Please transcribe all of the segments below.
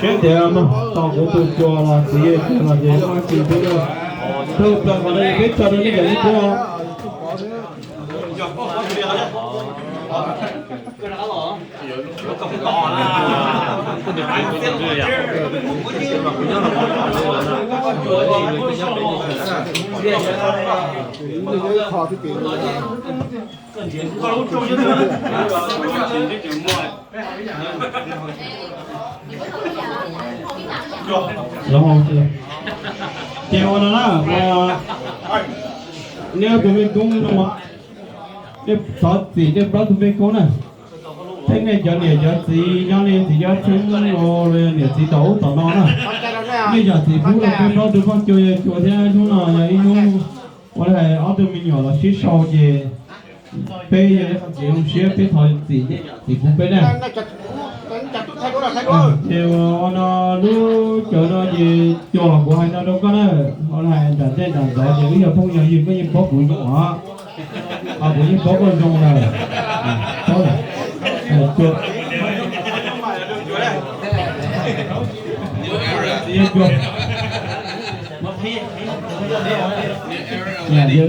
Tias no, tos kuv tus cua los txiv yawg cua los ces muaj tsis pub, thawj plaws qhov no peb tso rau nej cov li kuv. Ces ua no na, nej ob tug mej koob no, nej thov txim nej plaub tug mej koob na. Thiab nej cov niam cov txiv nyob nej txiv cov txheeb los niam txiv tom ub tom no na, nej zam txim pub rau peb plaub tug phooj cua yawg cua thiab hnub no yog ib hnub ua li hais ob tug me nyuam los sib sau ces peb yog ib qho kev zoo siab peb thov txim nej zam txim pub peb na. Ces ua no lub cawv no ces cua los kuv hais no rau koj na, ua li hais nram ntej nram ntxov ces wb yog phooj yog ywg koj yeej paub kuv zoo os, kuv yeej paub koj zoo lawm. Yog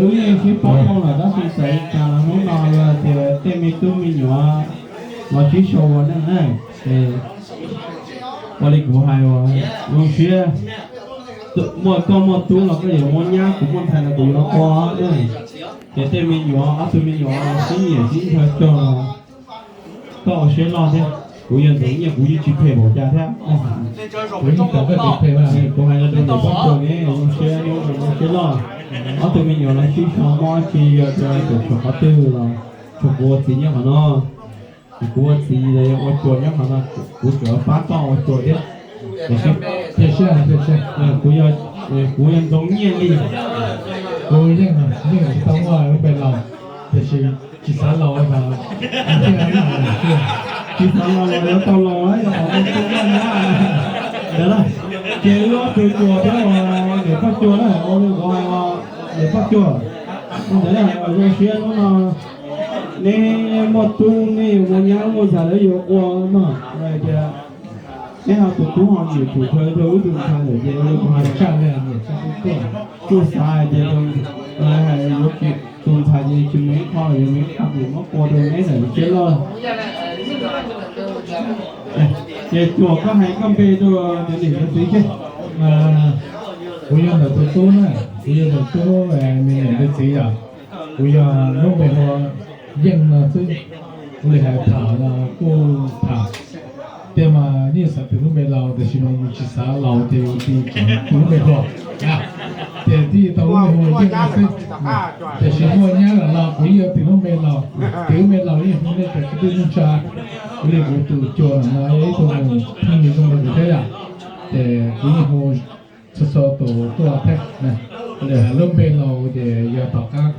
wb yeej sib paub zoo lawm tab sis txawm li cas los hnub no yog tias tej me tub me nyuam los sib sau ua neej na, ua li kuv hais uas zoo siab, muaj koj muaj tub los koj yuav muaj nyab, kuv muaj ntxhais los kuv yuav ua, ces tej me nyuam ob tug me nyuam sib nyiam sib ntshaw cog los koj ua siab loj thiab. Kuv yog ntxoov nyiaj kuv yeej tsis phem npaum cas thiab. Kuv yeej tsis phem, kuv hais no rau niam poj cuag ne, zoo siab, zoo siab loj. Ob tug me nyuam los sib sau mob tsis yog tias tshuav qhov twg los tshuav kuv ua txiv nyob qhov no. Kuv ua txiv los yog ua cua nyob qhov no, kuv tsuas pab koj ua cua thiab. Kuv yog, kuv yog ntxoov nyiaj li. Kuv yeej, yeej tsis tau muaj lub npe laus, tiam sis tsis xav laus, tsis xav laus los yuav tau laus, yog qhov muaj tub muaj nyab. Ces wb ob tug cua thiab niam poj cuag na, ua li kuv hais, niam poj cuag, ntawd zoo siab hnub no neb muaj tub, neb yuav muaj nyab muaj ntxhais lawv yuav ua no, tias neb ho tus tub ho nyiam tshum chaw rau wb tus ntxhais lawm ces ua li kuv hais, tsuj xav hais tias yuav tus ntxhais ces tsis mus ib qho los yuav mus ib qho, muab ua rau neb ntawm siab loj. Ces cuag koj hais koj npe rau cov niam cov txiv seb. Kuv yog ntawm tus tub na, kuv yog ntawm tub, me niam me txiv yom. Kuv yog lub npe hu Yeej no xwb, ua li hais tham los kuj tham. Tiag mas yeej xav tis lub npe laus, tiam sis mas yus tsis xav laus ces yus tis lub npe hluas. Ces tij tau lub npe hu Yeej no xwb. Tiam sis muaj nyab lawm los kuv yeej yuav tis lub npe laus, tis lub npe laus yeej hu nej cov kwv tij neej tsa. Ua li kuv tus cua no yog ib tug phooj ywg zoo rau kuv thiab yom, ces kuv yeej hu txhua txhua tus tuaj thiab. Lub npe laus ces yog tom qab,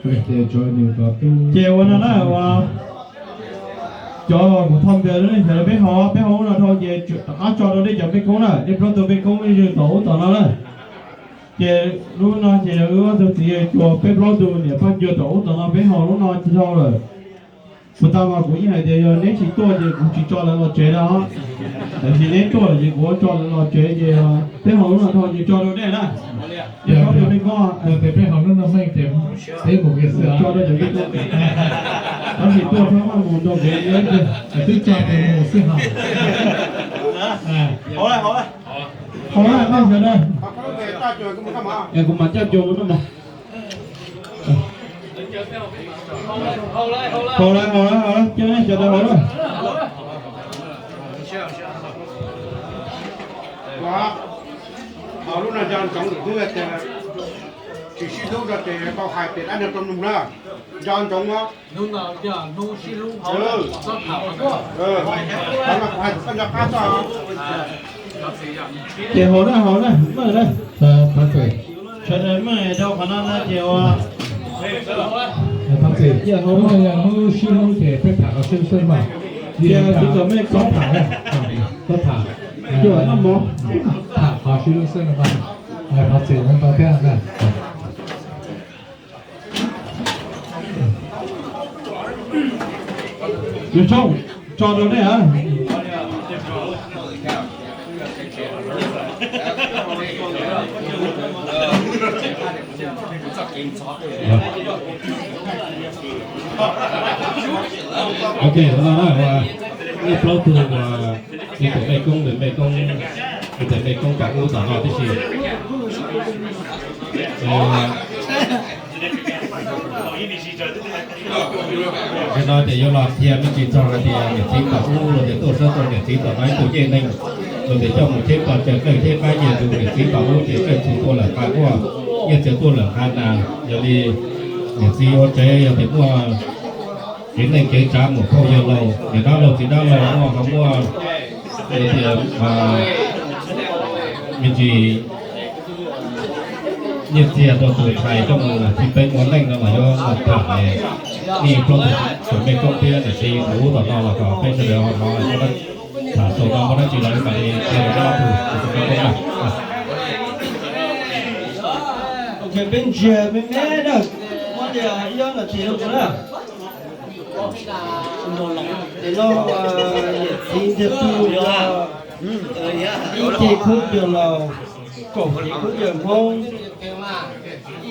ces tsuav nws cov tub. Ces ua no na, ua cov kuv thov npe lub neej sawv daws peb ho, peb ho ub no dhau ces rov qab tso rau nej cov peb koob na, nej plaub tug peb koob nej zoo tom ub tom no na. Ces lub no ces yog wb ob tug txiv yawg cua, peb plaub tug niam poj cuag tom ub tom no, peb ho lub no tsis dhau lawm. Puas tau mas kuv yeej hais tias yog neb tsis tuaj ces kuv tsis tso lawv los tsev na. Tiam sis neb tuaj lawm ces kuv tso lawv los tsev ces peb ho lub no dhau ces tso rau nej na. Ces plaub tug peb koob, peb ho lub no meej ces peb mus kiag xwb, tso rau cov peb koob. Tab sis tuaj txhob maj mus nrog kev, twb tso ces mus xwb hos. Hauv lawm, nej sawv daws. Es kuv mam coj cua mus noj mov. Hauv lawm, hauv lawm, hauv lawm, coj nej sawv daws hauv lawm. Hauv lub no nco ntsoov lwm hnub tias tsis sib hlub no ces tau hais tias dab neeg rau nug na, nco ntsoov os. Ces hauv na, hauv na, meej na. Sawv daws meej rau qhov no na ces ua. Hnub no yog hnub sib hlub ces peb tham qhov sib hlub xwb mas. Ces tsis txom mej txhob tham, txhob tham. Cua noj mov, tham qhov sib hlub xwb no mas. Thov txim ntau thiab na. Yus tso, tso rau nej. Ok, no na, ib plaub tug uas txiv tuam mej koob, ntawm mej koob, ntawm mej koob pam ub tom no tib si. Yog no ces yuav los qhia me ntsis txog hais tias niam txiv tom ub los tias tuaj sab tau niam txiv tom no ib tug ncej neeg, los tias coj mus cheb pog tsawg kawg cheb qab nyiaj tus niam txiv tom ub ces kawg txug tuaj lawm nqa quaj, nyiaj txiag tuaj lawm nqa nas. Yog li niam txiv ua tsev yog tias muaj kev neej kev tsav mus phauj yawg laus, niam dab laug txiv dab laug muaj ho muaj tias me ntsis nyiaj txiag rau tus ntxhais coj mus txiv peev ua neej no mas yuav mus tham nej plaub tug mej koob thiab niam txiv tus ub tom no los kom peb sawv daws ho no tham xaus no muaj dab tsi los mam li qhia rau nej ob tug. Peb ntsiag me me na, muab li ib ob nas this rau kuv na. Nim no niam txiv ntiag tug yog ib ceg khaub ncaws laus, kaum cev khaub ncaws hmoob,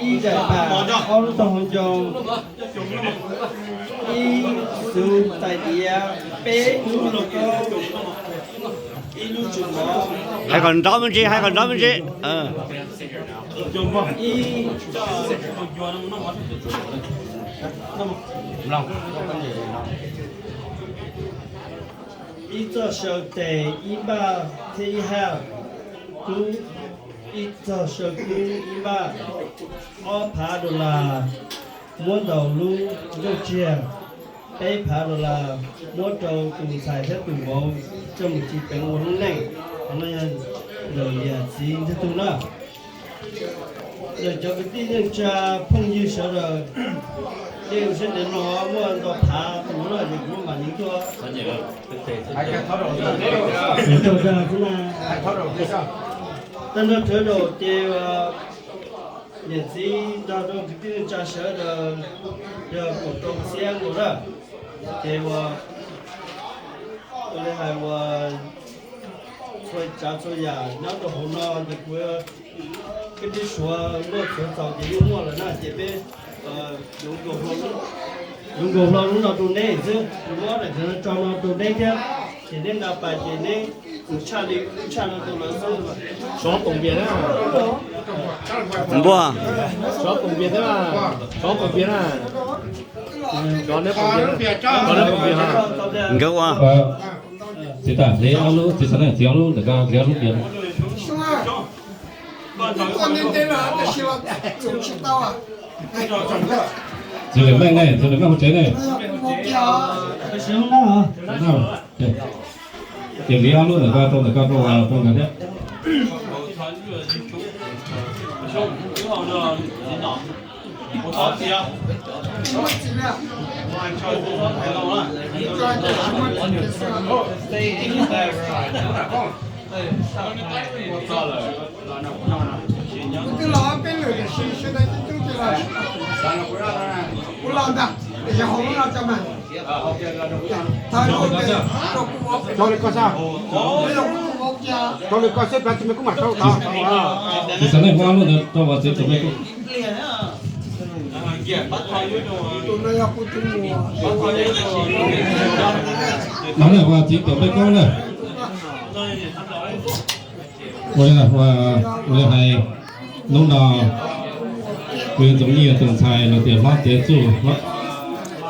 ib daim pam, ob lub tog hauv ncoo, ib xuv tais diav, peb lub lauj kaub, ib lub tsum mov, hais kom nrov me ntsis, hais kom nrov me ntsis. Ib, ib txoj saw tes ib npaj thiab ib haj kub, ib txoj saw kub ib npaj, ob phav dollar muab ntaus lub nrooj tsiag, peb phav dollar muab rau tus ntxhais thiab tus vauv coj mus txiv peev ua lub neej. Qhov no yog ntawm yam txiv ntiag tug na. Ntawm cov kwv tij neej tsa phooj ywg sawv daws, nej ua siab ntev mloog, muaj ntau phav tus no ces kuv mam li tuaj. Tag nrho sawv daws ces niam txiv nrog rau kwv tij neej tsa sawv daws yog kaum rau txhiab nkaus na. Ces ua, ua li hais ua txhua tsav txhua yam nyob rau hauv no ces kuv, peb tib suav muaj txhuav txaus ces yeej muaj lawm na ces peb yuav nkaus hlo lub no rau neb xwb, muab daim ntawv no tso no rau neb thiab, ces neb nqa pais ces neb mus tshaj li lub tshaj no rau lawv xwb. Sov poom pias na. Npua. Sov poom pias thiab, sov poom pias na. Sov neb poom pias, sov neb poom pias ha. Nkawd ua. Txiv tam txiv ob lub, txiv xav neej txiv ob lub ntawm ko txiv ob lub pias. Txiv lwm meej ne, txiv lwm meej hauv tsev ne. Ces li ob lub ntawm ko rau ntawm ko rau rau nkawd thiab. Twb los peb lwm tiam sis sawv daws coob coob ces los, kuv los ntag, tiam sis hauv lub no tso mas. Thawj lub rau kuv vauv, rau kuv vauv kiag. Rau lwm koj xwb, pab txiv me kub mam rau tod. Txiv xav neej muab lub ntawd rau txiv tus me kub. Tus no yog kuv tus muam. No na, ua txiv tus me kub na. Ua li hais, hnub no kwv Ntxoov Nyiaj tus ntxhais los tias hlob Txiav Txuj,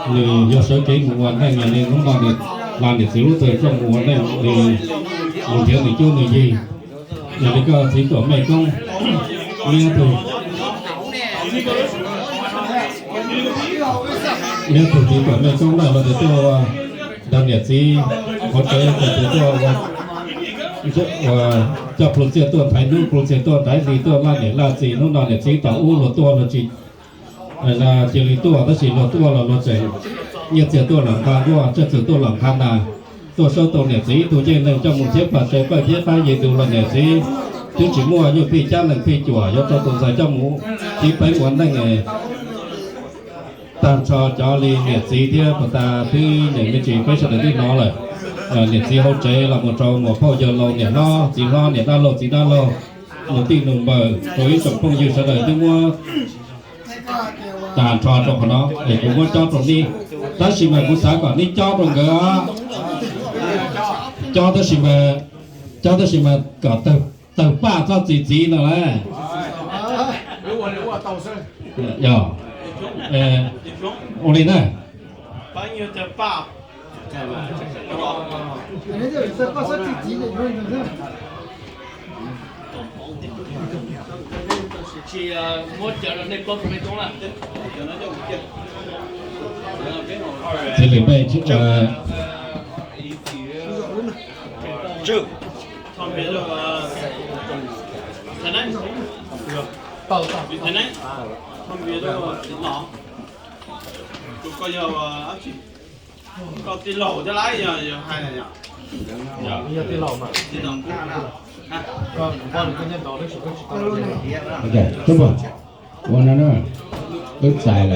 nws yog sawv kev mus ua neej, yog li hnub no nws hla niam txiv lub txim coj mus ua neej, nws mus nrhiav nws cuab nws yig. Yog li koj txiv tuam mej koob, neb ob tug, neb ob tug txiv tuam mej koob na, los tias tuaj ua nrog niam txiv hauv tsev, los tias tuaj ua coj plhu txiaj tuaj nthaiv hnub, plhu txiaj tuaj nthaiv hli, tuaj laj niam laj txiv. Hnub no niam txiv tom ub luag tuaj luag tsis cia li tuaj, tab sis luag tuaj los luag tseem nyiaj txiag tuaj los nqa quaj, tsiaj txhu tuaj los nqa nas, tuaj saub tau niam txiv ib tug ncej neeg coj mus thiab pab tsaws pawj thiab pab yig tus los niam txiv twb tsis muaj nyuj phij cab nees phij cuam yuav rau tus ntxhais coj mus txiv peev ua neej. Tag nrho cov li niam txiv thiab puag ta twb nyeem me ntsis peb sawv daws twb hnov lawm. niam txiv hauv tsev los mus rau muam phauj yawg laus niam hlob txiv hlob niam dab laug txiv dab laug, nus tij nus npawg rau ib tsoom phooj ywg sawv daws twb muab tag nrho rau qhov no es kuv muab cob rau neb, tab sis mas kuv xav kom neb cob rau nkawd, cob tab sis mas, cob tab sis mas kom tawg paj txoj txi txiv no lauj. Yog, ua li na. Txiv lwm npe, Ua no na, wb txais lawm,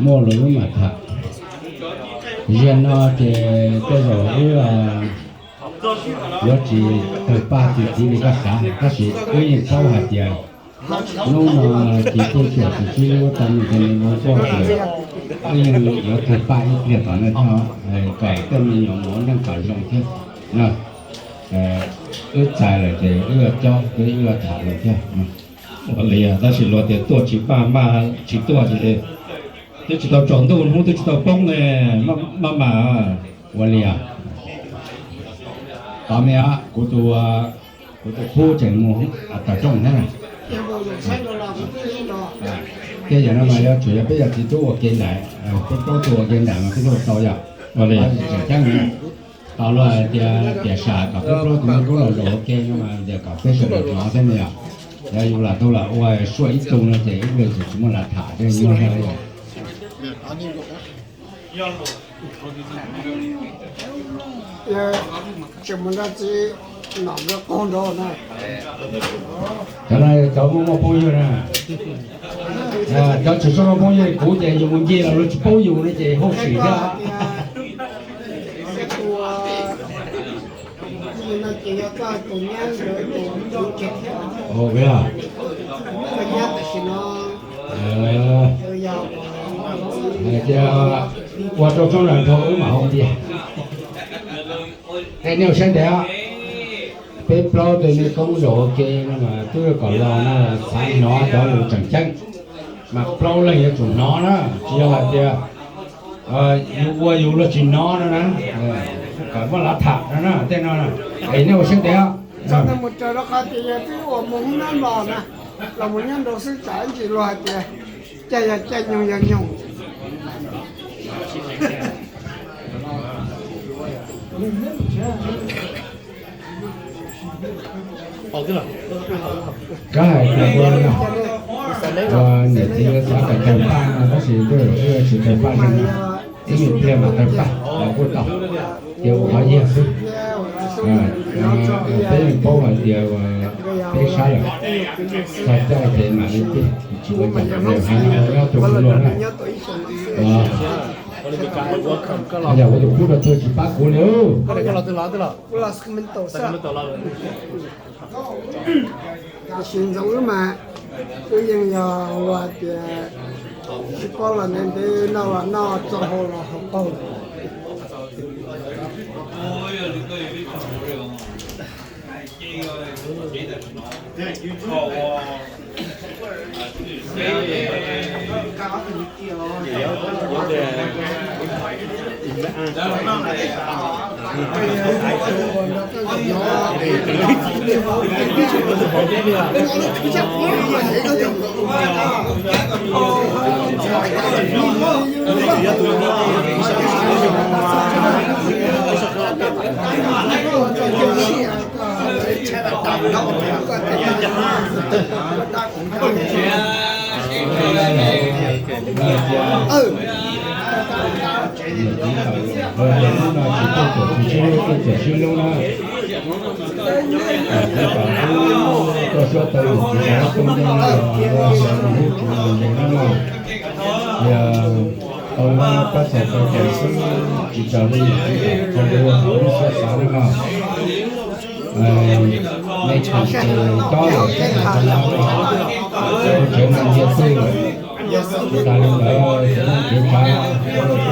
muaj lus wb mam tham. Zaum no ces tej zaum wb yuav tsis tawg paj txi txiv li koj xav, tab sis wb yeej paub hais tias hnub no ces tej cuam tus tsib lub tau me ntsis me ntsis tuaj ces wb yeej yuav tawg paj ib pliag tom no thiab, kom tej me nyuam mus ua neej kom zoo thiab. Wb txais lawm ces wb yuav cob thiab wb yuav tham lus thiab. Ua li, tab sis luag tias tuaj tsis maj maj tsis tuaj, twb tsis tau tsaus ntuj hnub twb tsis tau poob ne, maj mam. Ua li, tos me, kuv tus, kuv tus khub tseem mus tawm rooj thiab na. Tej yam no mas yuav tsum yog peb yog txiv tub ua kev nraim, peb plaub tug ua kev nraim mas peb thiaj ua tau yom. Ua li, tseem ceeb. Tos luag hais tias tiam sam kom peb plaub tus me tub los zaum ua ke no mas kom peb sawv daws hnov thiab ne yom. Yog yus lam tau lam ua suaj ib tug no ces ib pliag tseem tsis muaj lam tham thiab. Tseem mus nrog txiv nom nrog qaug nrog na. Cov no cov muaj muaj phooj ywg na. Cov tsis muaj phooj ywg kuv ces yus mus ncig los luag tsis paub yus no ces hauj sim thiab. Ua rau tsob ntawd dhau wb mam hau tiag. Es nej ua siab ntev, peb plaub tus me tub zaum ua ke no mas twb kom los no xav hnov cov lus tseem ceeb, mas plaub leeg yuav tsum hnov na, tsis yog hais tias yus ua yus luag tsis hnov no na, kom muaj lav tham no na tej no. Es nej ua siab ntev. Txog ntawd mus raws rau qhov tias yog twb ua mus hnub no los na, los mus nyob nrau xwb tsam ib ntsis luag hais tias caij yog caij nyoog yog nyoog. Kab hais tias ua, ua niam txiv xav kom tawg paj no tab sis twb tsis tawg paj zeeg no, ib me pliag mam tawg paj los kuj tau. Ces ua qhov yiag xwb. Peb yeej paub hais tias peb sab lawm, txog caij ces mam li pib, tsis ua cas, hais no nyob rau kuv luag na. Yog ua tus pub rau tuag tsis pab kuv li. Tam sim ntxoov wb mas wb yeej yog ua tias tsis paub los ntev ntev, noj los noj, txo hau los hau qaug. Hnub no tsis tuaj kom tsis sib hlub, tuaj sib hlub na. Kom tuaj suab tau lwm tus tau ntej los ua hlub tsis mus ntev na. Yog Tau pab txog tau cai xwb, tsis tau li yam tsis tau li ua tau lub siab xav li no. Nej tseem tes cob lawm, kuv tsev neeg ntiag txwj lawm. Tsis tas li ntawd, tsev neeg kev tsav, cov lus koj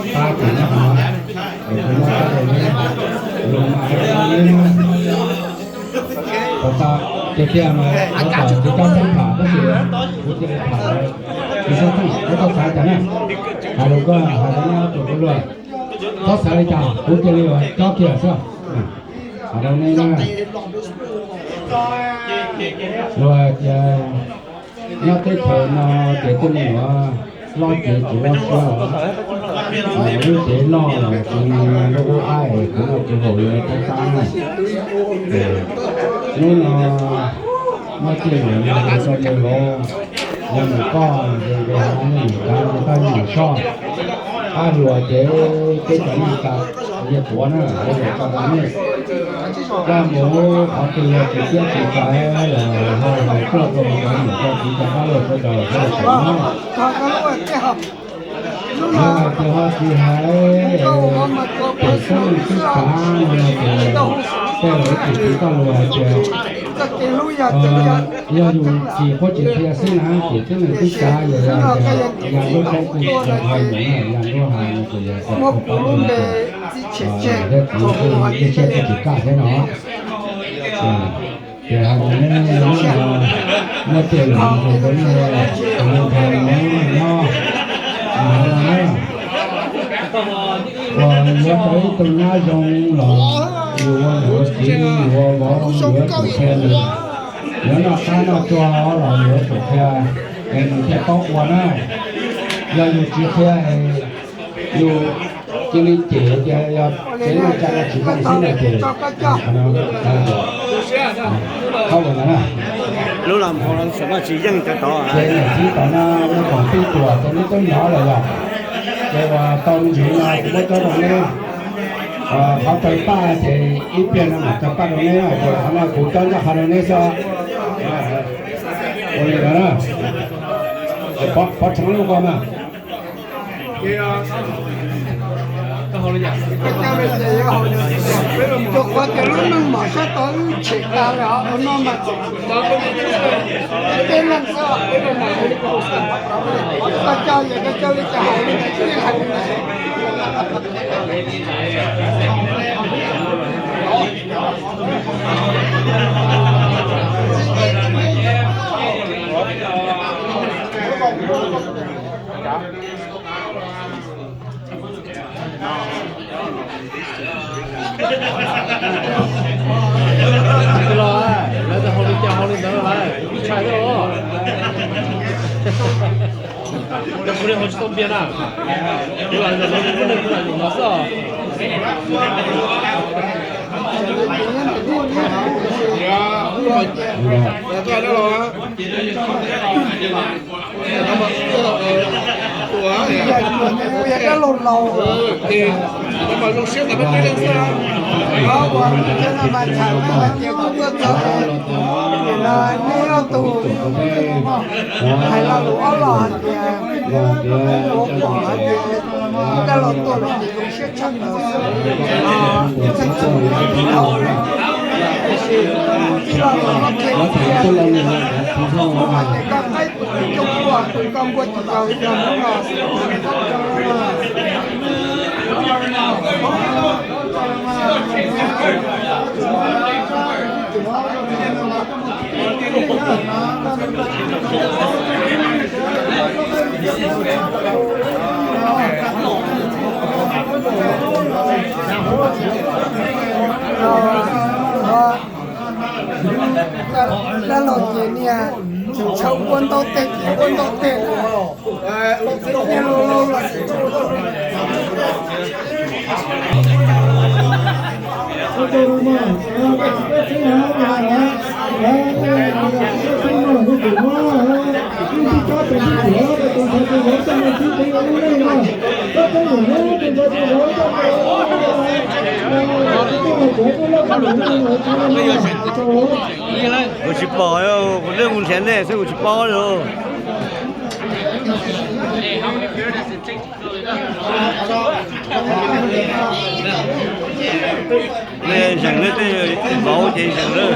pab kuv nyob qhov no, kuv muab coj rau neb, lus mas hais rau neb na. Tau, tiag tiag mas kuv tau kuv coj txheej tham tab sis kuv cia li tham lawm. Tsis txhob txheej, koj txhob xav cas na. Hais lus koj hais rau neb ob tug ua luaj, txhob xav li cas kuv cia li ua cob kiag xwb. Hais rau neb na, luag tias nyob teb chaws no ces tej me nyuam loj cev tsis loj siab os. Lub cev loj los tsis loj ub ab es kuv noj tsis haum li rab qab na. Hnub no muab tej me nyuam no ua zoo li los, yog mus koj ces nkawd hais nej mus kav ces koj yeej mus soj. Qab hluas ces peb cov neeg tas, yog tuav na, yog tso tas nej. Koj mus qhov twg yog tsis siab tsis txawv los ho hais tuaj rau cov niam cov txiv cov pab luag sawv daws sawv daws tau na. Yog hais tias ho tsis hais, pem xeeb neeg twb kav no ces tej lawv tsis txiv koj lus hais tias yog yus tsis quab tsis qhia xwb na ces xeeb neeg twb kav, yog yog lub tsaib twb tsis ho yus na, yog lub hais no ces yog txawm kuj pab luag tias thiab txiv kuj cia siab twb tsis kaj thiab no. Ces hais rau neb, muab tej lus hais rau nej, tus ntxhais no nyob, hais no na, uas yuav tau ib tug nyab zoo los yus ua niam ua txiv, yus ua vauv yuav tsum qhia nws, yuav noj qab noj tsuag los yuav tsum qhia, es nws thiaj paub ua na. Yog yus tsis qhia es yus cia li cem tias yog tsev neeg tsa tsis zoo xwb no ces qhov no qhov uas ntawd na, lub los tsis yeej cov tod ces niam txiv tom no nej koom tib tuam ces neb twb hnov lawm yom. Ces uas tau me ntsis no kuv muab cob rau neb, qhov tawg paj ces ib pliag no mam tawg paj rau neb na, ces qhov no kuv cob nyob qhov rau neb xwb. Ua li ntawd na, pov tsheev lub ko mas. Rau qhov tias lub neej mam sab tod wb tshem tas lawm os, no mas peb leeg xwb. Koj coj yog koj coj li cas hais li ntawd xwb hais li ntawd. Los lawv hais li cas hais li ntawd lawm, ib tshais thiab os. Cov kuv li hauv tsis tau npias na, kuv lam zaum no, kuv lam zaum no xwb os. Dab laug laus, uas mas txhais mas hais tias kuv tuaj txog no, nej ob tug hais lo lus ob los hais tias, ua pom hais tias dab laug tuaj lawm ces zoo siab tshaj plaws xwb. Txheej txheem tib thaum na, tab sis tij laug los muab qhia ib txhia, kuv hais tias koj qaib tus coob nquag, tus koj nquag tsis tau yog hnub no. Dab laug ces niag tseem tshaw ua ntaub teg ces ua ntaub teg. Kuv tsis pom, kuv twb mus nrhiav nej xwb kuv tsis paub li. Nej zeem nej tej vauv ces zeem lawm.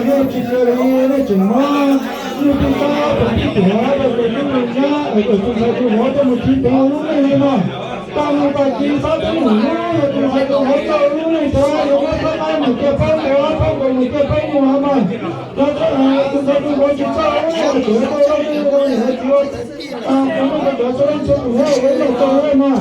Yog tsis raws li nej tseem muab nej tub sab pem tib tuav rau tus tub nyab es kom tus ntxhais tus vauv coj mus tiv peev ua lub neej li no. Tag nws tag kis xav teb mus lub, yog tus ntxhais tus vauv coj ua lub neej tag yuav muab phab qaib mus cia phab nkaus, phab nkaus mus cia phab nkaus mas. Yog tus ntxhais tus vauv tsis txawj ua lub neej, tsuav tau lub neej ua li hais tias, tus neej tsuav tau lub neej ua li no tau mas.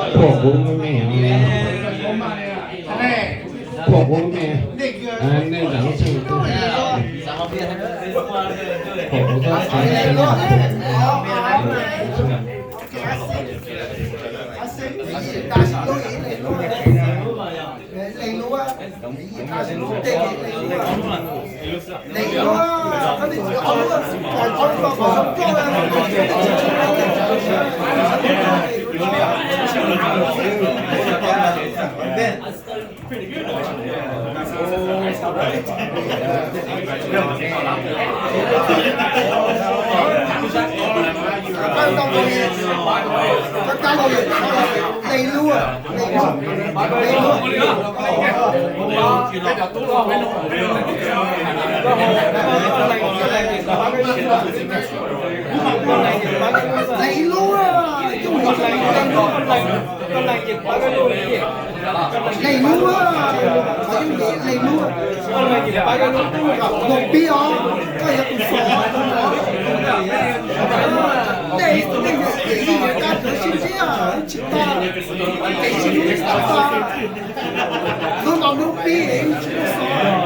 Phuam kuv me, phuam kuv me, nej zam lub txim. Phuam kuv txhob txwv. Leej lub, qhov yooj yim leej lub, mus pib os, koj yog tus xov, nej, nej yog kev li yuav kab kawv sib ntsib tsis tau, kev sib hlub tsis tau, hnub no hnub pib tsis tau xov.